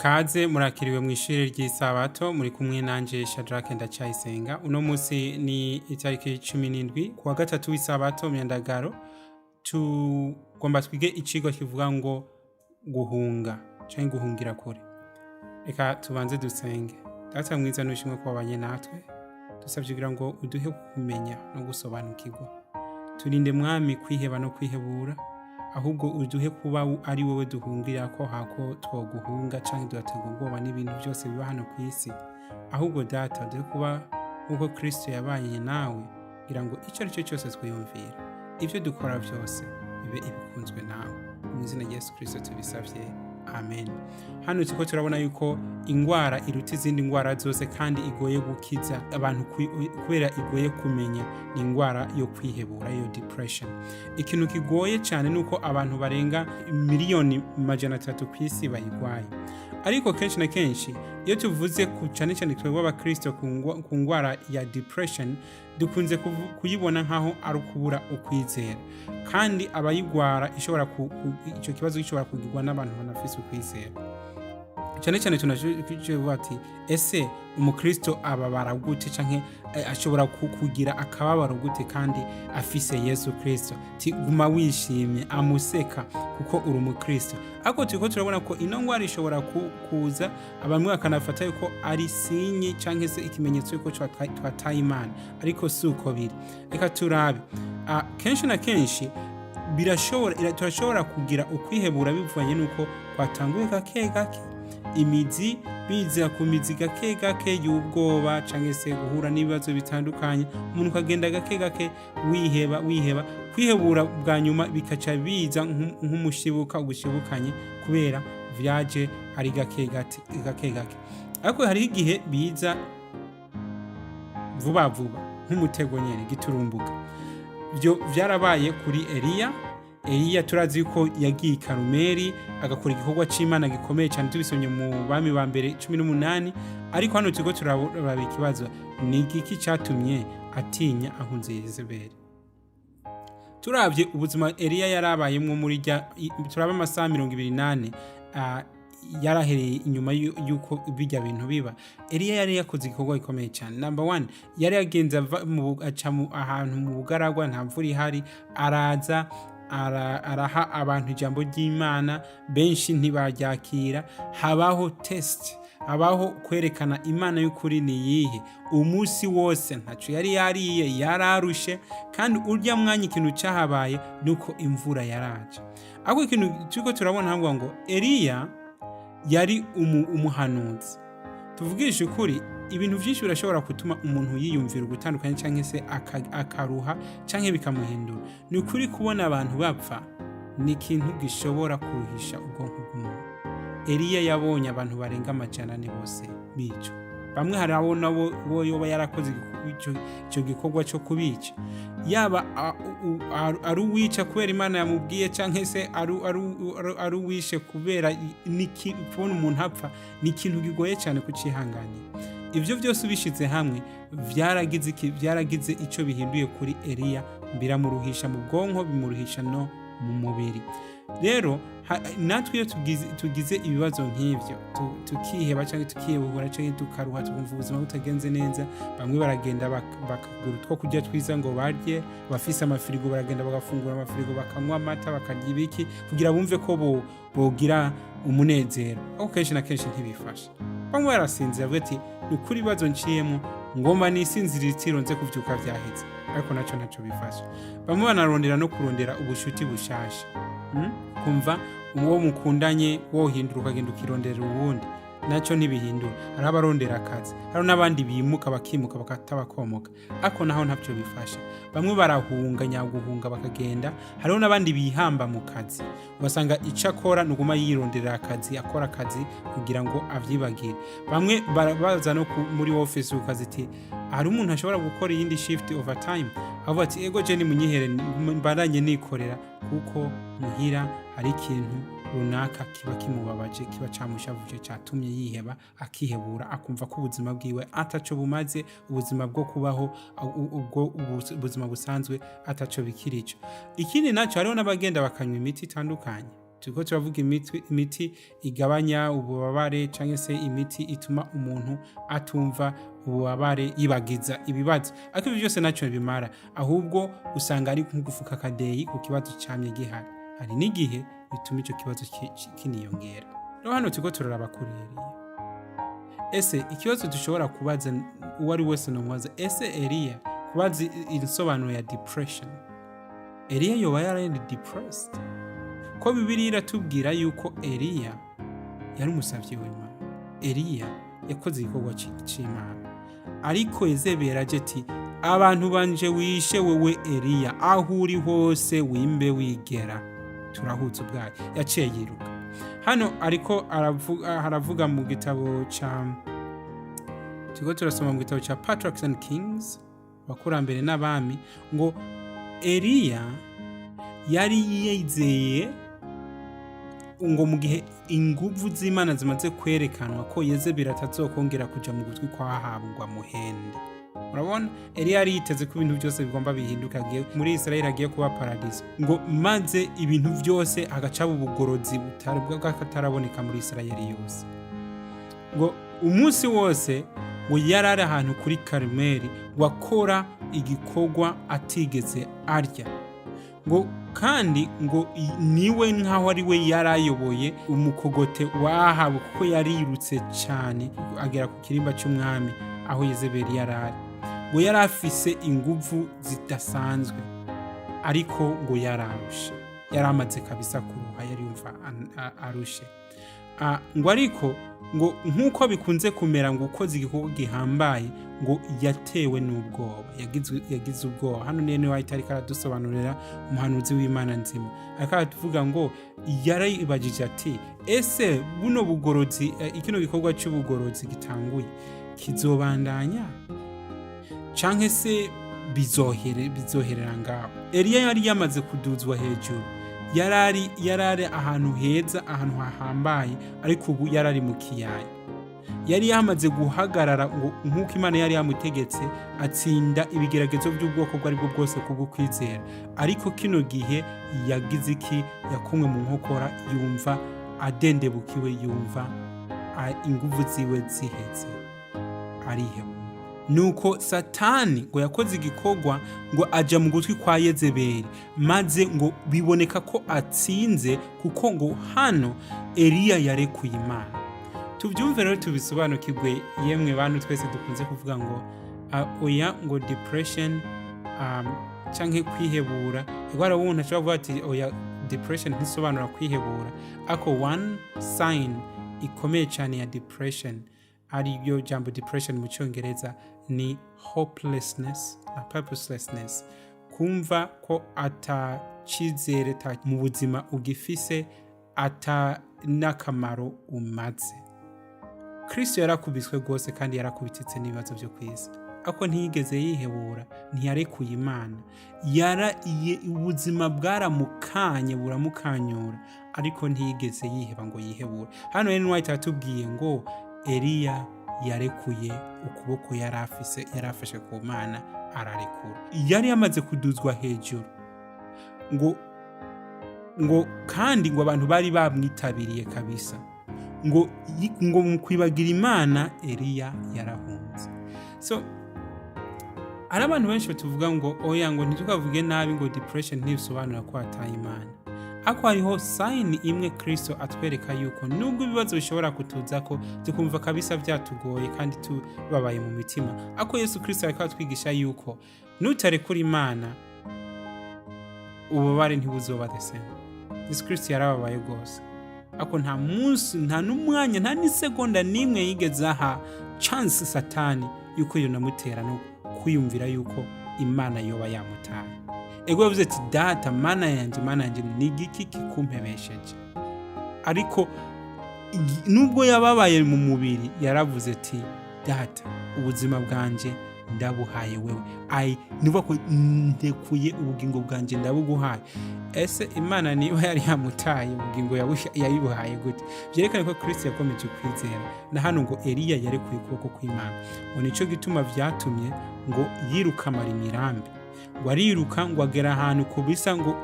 Kaze murakiriwe mw'ishure ry'Isabato, muri kumwe nanje Shadrack Ndacyayisenga. Uno musi ni itariki 17 kuwa gatatu w'Isabato myandagaro. Tugomba twige icigwa kivuga ngo guhunga canke guhungira kure. Reka tubanze dusenge. Data mwiza, nushimwe ko wabanye natwe. Dusavye kugira ngo uduhe kumenya no gusobanukirwa. Turinde, Mwami, kwiheba no kwihebura, ahubwo uduhe kuba ari wowe duhungira ko hako twoguhunga canke tugaterwa ubwoba n'ibintu byose biba hano ku isi. Ahubwo Data, duhe kuba nk'uko Kristo yabanye nawe, kugira ngo ico ari cyo cyose twiyumvira, ibyo dukora byose, bibe ibikunzwe nawe. Mu izina rya Yesu Kristo tubisavye, amen. Hano turiko turabona yuko ingwara iruta izindi ngwara zose kandi igoye gukiza abantu kubera igoye kumenya ni ingwara yo kwihebura, yo depression. Ikintu kigoye cyane ni uko abantu barenga miliyoni 300 ku isi bayigwaye. Ariko kenshi na kenshi iyo tuvuze ku cyane cyane twebwe abakristo ku ngwara ya depression, dukunze kuyibona nk'aho ari ukubura ukwizera, kandi abayigwara ishobora ico kibazo gishobora kugirwa n'abantu banafise ukwizera. Cyane cyane tunavuga ati: ese umukristo ababara gute, canke ashobora kugira akababaro gute kandi afise Yesu Kristo? Ti guma wishimye, amuseka kuko uri umukristo. Ariko turiko turabona ko ino ngwara ishobora kuza, bamwe bakanafata yuko ari signe canke se ikimenyetso yuko twataye Imana, ariko si uko biri. Reka turabe. Kenshi na kenshi turashobora kugira ukwihebura bivanye n'uko kwatanguye gake gake, imizi biza ku mizi gake gake y'ubwoba cyangwa se guhura n'ibibazo bitandukanye. Umuntu ukagenda gake gake wiheba, wiheba, kwihebura bwa nyuma bikaca biza nk'umushibuka ugushibukanye, kubera vyaje ari gake gake, gake gake. Ariko hariho igihe biza vuba vuba nk'umutego nyene giturumbuka. Ibyo byarabaye kuri Eliya. Eliya turazi yuko yagiye i Karumeli agakora igikorwa c'Imana gikomeye cyane, tubisomye mu Bami ba Mbere 18. Ariko hano turiko turaraba ikibazo: ni igiki catumye atinya ahunze Yezebeli? Turavye ubuzima Eliya yarabayemwo muri rya, turaba amasaha 24 yarahereye inyuma yuko bijya bintu biba. Eliya yari yakoze igikorwa gikomeye cyane. Number one, yari yagenze ava aca ahantu mu bugaragwa, nta mvura ihari, araza araha abantu ijambo ry'Imana, benshi ntibaryakira. Habaho test, habaho kwerekana Imana y'ukuri ni iyihe. Umunsi wose ntaco yari yariye, yararushe, kandi urya mwanya ikintu cyahabaye nuko imvura yaraje. Ariko ikintu turiko turabona havuga ngo Eliya yari umuhanuzi. Tuvugishe ukuri, ibintu byinshi birashobora gutuma umuntu yiyumvira ugutandukanye cyangwa se akaruha cyangwa bikamuhindura. Ni ukuri, kubona abantu bapfa ni ikintu gishobora kuruhisha ubwonko bw'umuntu. Eliya yabonye abantu barenga 400 bose bicwa. Bamwe hari abo nabo bo yoba yarakoze ico gikorwa cyo kubica, yaba ari uwica kubera Imana yamubwiye, canke se ari uwishe kubera kubona umuntu apfa ni ikintu kigoye cyane kucihanganira. Ibyo byose ubishize hamwe vyaragize iki? Vyaragize ico bihinduye kuri Eliya, biramuruhisha mu bwonko, bimuruhisha no mu mubiri. Rero natwe iyo tugize ibibazo nk'ivyo, tukiheba cyangwa tukihebura cyangwa tukaruha, tukumva ubuzima butagenze neza, bamwe baragenda bakagura utwo kurya twiza ngo barye. Abafise amafirigo baragenda bagafungura amafirigo, bakanywa amata, bakarya ibiki kugira bumve ko bogira umunezero. Ariko kenshi na kenshi ntibifasha. Bamwe barasinzira, bavuga ati: ni ukuri ibibazo nciyemo, ngomba nisinzirira itiro, nze kuvyuka vyaheze. Ariko naco ntaco bifasha. Bamwe banarondera no kurondera ubushuti bushasha. Kumva uwo mukundanye wohindura, ukagenda ukirondera uwundi, nacyo ntibihindura. Hariho abarondera akazi, hariho n'abandi bimuka, bakimuka, bakatabakomoka, ariko naho ntabyo bifasha. Bamwe barahunga nyaguhunga bakagenda. Hariho n'abandi bihamba mu kazi, ugasanga icyo akora ni uguma yironderera akazi, akora akazi kugira ngo avyibagire. Bamwe baza no muri office ku kazi, iti: hari umuntu ashobora gukora iyindi shift overtime? Avuga ati: ego, je nimunyihere mbandanye nikorera, kuko muhira hari ikintu runaka kiba kimubabaje, kiba camushavuje, catumye yiheba, akihebura, akumva ko ubuzima bwiwe ataco bumaze, ubuzima bwo kubaho ubwo ubuzima busanzwe ataco bikirico. Ikindi naco, hariho n'abagenda bakanywa imiti itandukanye. Turiko turavuga imiti igabanya ububabare cyangwa se imiti ituma umuntu atumva ububabare, yibagiza ibibazo. Ariko ibyo byose ntacyo bimara, ahubwo usanga ari nko gufuka akadeyi ku kibazo cyamye gihari. Hari n'igihe bituma icyo kibazo kiniyongera. Rero hano turiko turaraba kuri Eliya. Ese ikibazo dushobora kubaza uwo ari wese nomubaza: ese Eliya, kubaza insobanuro ya depression, Eliya yoba yarari depressed? Ko Bibiliya iratubwira yuko Eliya yari umusavyi w'Imana, Eliya yakoze igikorwa c'Imana, ariko Yezebeli aje ati: "Abantu banje wishe wewe Eliya, aho uri hose wimbe wigera turahutse ubwayo." Yaciye yiruka. Hano ariko haravuga mu gitabo ca, turiko turasoma mu gitabo ca Patriarchs and Kings, Abakurambere n'Abami, ngo Eliya yari yizeye ngo mu gihe inguvu z'Imana zimaze kwerekanwa, ko Yezebeli atazokongera kuja mu gutwi kwa Ahabu ngo amuhende. Urabona, Eliya yari yiteze ko ibintu byose bigomba bihinduka, muri Israeli hagiye kuba paradiso, ngo maze ibintu byose hagacaba ubugorozi butari bw'akataraboneka muri Israeli yose. Ngo umunsi wose ngo yari ari ahantu kuri Karumeli, ngo akora igikorwa atigeze arya, ngo kandi ngo niwe nk'aho ari we yari ayoboye umukogote wa Ahabu, kuko yarirutse cyane agera ku kirimba cy'umwami aho Yezebeli yari ari. Ngo yari afise inguvu zidasanzwe, ariko ngo yararushe, yari amaze kabisa kuruha, yari yumva arushe. Ngo ariko ngo nk'uko bikunze kumera, ngo ukoze igikorwa gihambaye, ngo yatewe n'ubwoba, yagize ubwoba. Hano niyo White ariko aradusobanurira, umuhanuzi w'Imana nzima, ariko aravuga ngo yaribagije ati: "Ese buno bugorozi, kino gikorwa cy'ubugorozi gitanguye kizobandanya, canke se bizoherera ngaho?" Eliya yari yamaze kuduzwa hejuru, yarari ahantu heza, ahantu hahambaye, ariko ubu yarari mu kiyaya. Yari yamaze guhagarara ngo nk'uko Imana yari yamutegetse, atsinda ibigeragezo by'ubwoko ubwo aribwo bwose kubwo kwizera. Ariko kino gihe yagize iki? Yakumwe mu nkokora, yumva adendebukiwe, yumva inguvu ziwe ziheze, arihebura. Nuko Satani ngo yakoze igikorwa, ngo aja mu gutwi kwa Yezebeli, maze ngo biboneka ko atsinze, kuko ngo hano Eliya yarekuye Imana. Tubyumve rero, tubisobanukirwe. Yemwe bantu twese dukunze kuvuga ngo oya, ngo depression canke kwihebura. Ego, umuntu ashobora kuvuga ati: "Oya, depression ntisobanura kwihebura." Ariko one sign ikomeye cyane ya depression, ari ryo jambo depression mu Cyongereza, ni hopelessness na purposelessness, kumva ko ata cyizere mu buzima ugifise, ata n'akamaro umaze. Kristo yarakubiswe rwose kandi yarakubititse n'ibibazo byo ku isi, ariko ntiyigeze yihebura, ntiyarekuye Imana. Ubuzima bwaramukanye, buramukanyura, ariko ntiyigeze yiheba ngo yihebure. Hano Ellen White yatubwiye ngo Eliya yarekuye ukuboko yari afise, yari afashe ku Mana, ararekura. Yari yamaze kuduzwa hejuru, ngo kandi ngo abantu bari bamwitabiriye kabisa, ngo mu kwibagira Imana Eliya yarahunze. So hari abantu benshi batuvuga ngo oya, ngo ntitukavuge nabi, ngo depression ntibisobanura ko wataye Imana. Ariko hariho sign imwe Kristo atwereka yuko nubwo ibibazo bishobora kutuza ko tukumva kabisa byatugoye kandi tubabaye mu mitima, ariko Yesu Kristo ariko atwigisha yuko nutarekura Imana, ububabare ntibuzoba the same. Yesu Kristo yarababaye rwose, ariko nta munsi, nta n'umwanya, nta n'isegonda n'imwe yigeze aha chance Satani yuko yonamutera no kwiyumvira yuko Imana yoba yamutaye. Ego, yavuze ati: "Data, Mana yanjye, Mana yanjye, ni igiki kikumpebesheje?" Ariko nubwo yababaye mu mubiri, yaravuze ati: "Data, ubuzima bwanjye ndabuhaye wewe, ayi nivuga ko ndekuye ubugingo bwanjye, ndabuguhaye." Ese Imana niba yari yamutaye, ubugingo yayibuhaye gute? Byerekane ko Kristo yakomeje kwizera. Na hano ngo Eliya yarekuye ukuboko kw'Imana, ngo nicyo gituma byatumye ngo yiruka amara imirambi, ngo ariruka, ngo agera ahantu ku bisa ngo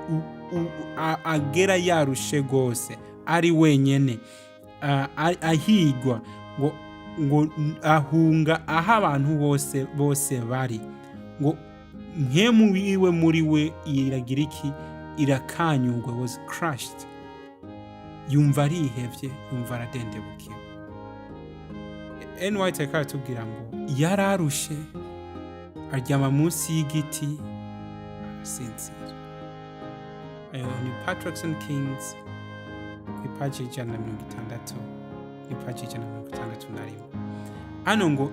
agera yarushe rwose, ari wenyene, ahigwa, ngo ahunga aho abantu bose bari, ngo mpwemu wiwe muri we iragira iki? Irakanyurwa, was crushed. Yumva arihevye, yumva aradendebukiwe. Ellen White ariko aratubwira ngo yararushe, aryama munsi y'igiti, arasinzira. Ayo ni Patriarchs and Kings ku ipaji 160, ipaji 161. Hano ngo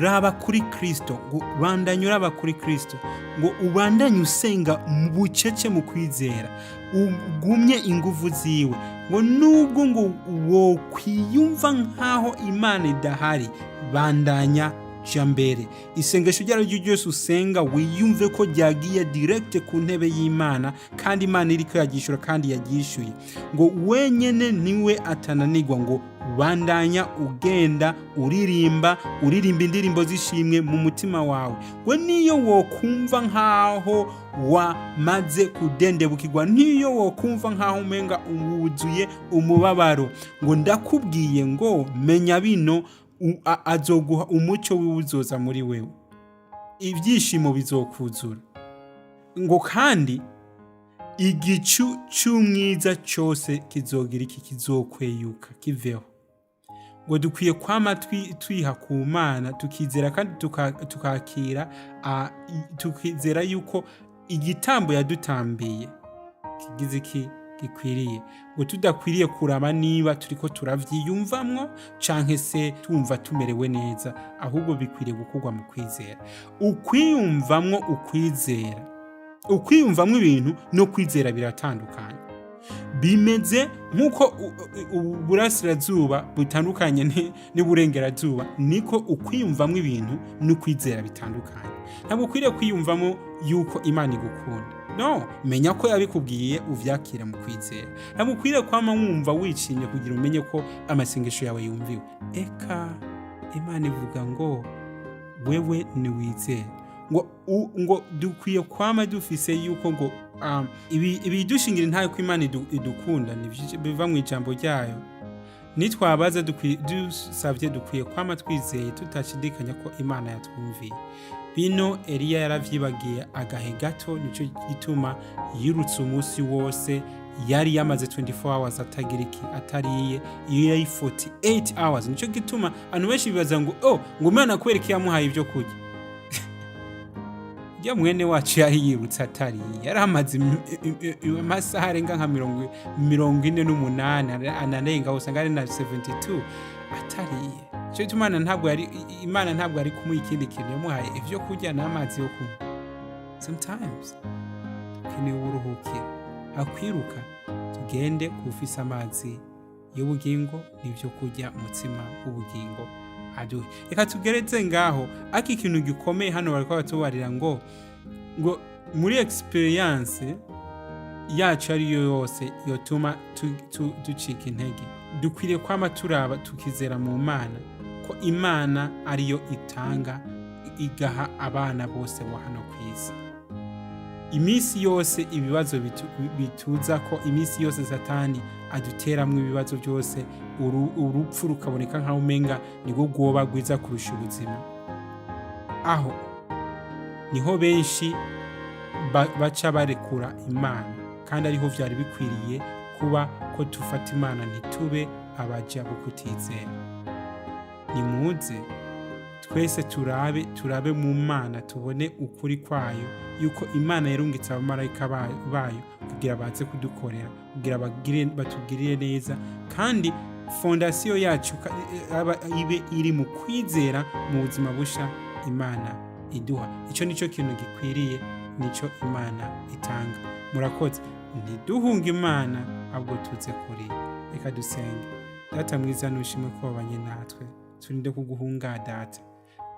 raba kuri Kristo, ngo bandanye uraba kuri Kristo, ngo ubandanye usenga mu bucece mu kwizera, ugumye inguvu ziwe, ngo nubwo ngo wokwiyumva nk'aho Imana idahari, bandanya ja mbere. Isengesho iryo ari ryo ryose usenga, wiyumve ko ryagiye direct ku ntebe y'Imana, kandi Imana iriko yaryishura, kandi yaryishuye. Ngo wenyene niwe atananirwa. Ngo bandanya ugenda uririmba, uririmba indirimbo z'ishimwe mu mutima wawe. We niyo wokumva nk'aho wamaze kudendebukirwa, niyo wokumva nk'aho umenga wuzuye umubabaro, ngo ndakubwiye ngo menya bino: azoguha umucyo wiwe, uzoza muri wewe, ibyishimo bizokuzura. Ngo kandi igicu cy'umwiza cyose kizogira iki? Kizokweyuka kiveho. Ngo dukwiye kwama twiha ku Mana, tukizera kandi tukakira, tukizera yuko igitambo yadutambiye kigize iki? Gikwiriye. Ngo tudakwiriye kuraba niba turiko turavyiyumvamwo canke se tumva tumerewe neza, ahubwo bikwiriye gukorwa mu kwizera. Ukwiyumvamwo, ukwizera, ukwiyumvamwo ibintu no kwizera biratandukanye. Bimeze nk'uko uburasirazuba butandukanye n'iburengerazuba, niko ukwiyumvamwo ibintu n'ukwizera bitandukanye. Ntabwo ukwiriye kwiyumvamo yuko Imana igukunda. No menya ko yabikubwiye, uvyakira mu kwizera. Ntabwo ukwiriye kwama wumva wishimye kugira umenye ko amasengesho yawe yumviwe. Eka, Imana ivuga ngo wewe niwizere. Ngo dukwiye kwama dufise yuko ngo ibidushingira intahe ko Imana idukunda ni biva mu ijambo ryayo. Nitwabaza dusavye, dukwiye kwama twizeye tutashidikanya ko Imana yatwumviye. Bino Eliya yaravyibagiye agahe gato, nico gituma yirutse umunsi wose. Yari yamaze 24 hours atagira iki? Atariye. Iyo yari 48 hours. Nico gituma abantu benshi bibaza ngo oh, ngo Imana kubera ko yamuhaye ibyo kurya. Ya mwene wacu yari yirutse atariye, yari amaze amasaha arenga nka 48, anarenga, usanga ari na 72 atariye. Icyo gituma Imana ntabwo yari kumuha ikindi kintu, yamuhaye ibyo kurya n'amazi yo kunywa. Sometimes dukeneye uburuhukiro, akwiruka tugende ku ufise amazi y'ubugingo n'ibyo kurya, umutsima w'ubugingo aduhe. Reka tugereze ngaho. Ariko ikintu gikomeye hano bariko batubarira ngo muri experience yacu ariyo yose yotuma ducika intege, dukwiriye kwama turaba, tukizera mu Mana ko Imana ariyo itanga, igaha abana bose bo hano ku isi. Iminsi yose ibibazo bituza ko, iminsi yose Satani aduteramwo ibibazo byose, urupfu rukaboneka nkaho umenga nibwo rwoba rwiza kurusha ubuzima, aho niho benshi baca barekura Imana, kandi ariho vyari bikwiriye kuba ko tufata Imana, ntitube abaja bo kutizera. Nimuze twese turabe mu Mana, tubone ukuri kwayo, yuko Imana yarungitse abamarayika bayo kugira baze kudukorera, kugira batugirire neza, kandi fondasiyo yacu ibe iri mu kwizera mu buzima busha Imana iduha. Icyo nicyo kintu gikwiriye, nicyo Imana itanga. Murakoze. Ntiduhunge Imana, ahubwo tuze kuri. Reka dusenge. Data mwiza, nushimwe ko wabanye natwe. Turinde kuguhunga, Data.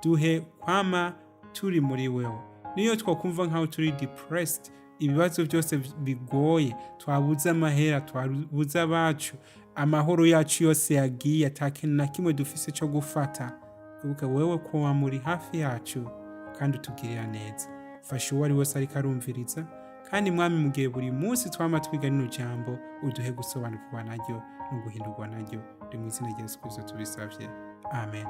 Duhe kwama turi muri wewe, niyo twakumva nkaho turi depressed, ibibazo byose bigoye, twabuze amahera, twabuze abacu, amahoro yacu yose yagiye, ata kintu na kimwe dufise cyo gufata. Ibuka wewe ko wamuri hafi yacu kandi utugirira neza. Fasha uwo ari wese ariko arumviriza. Kandi Mwami, mu gihe buri munsi twama twiga rino jambo, uduhe gusobanukirwa naryo no guhindurwa naryo. Ni mu izina rya Yesu Kristo tubisabye, amen.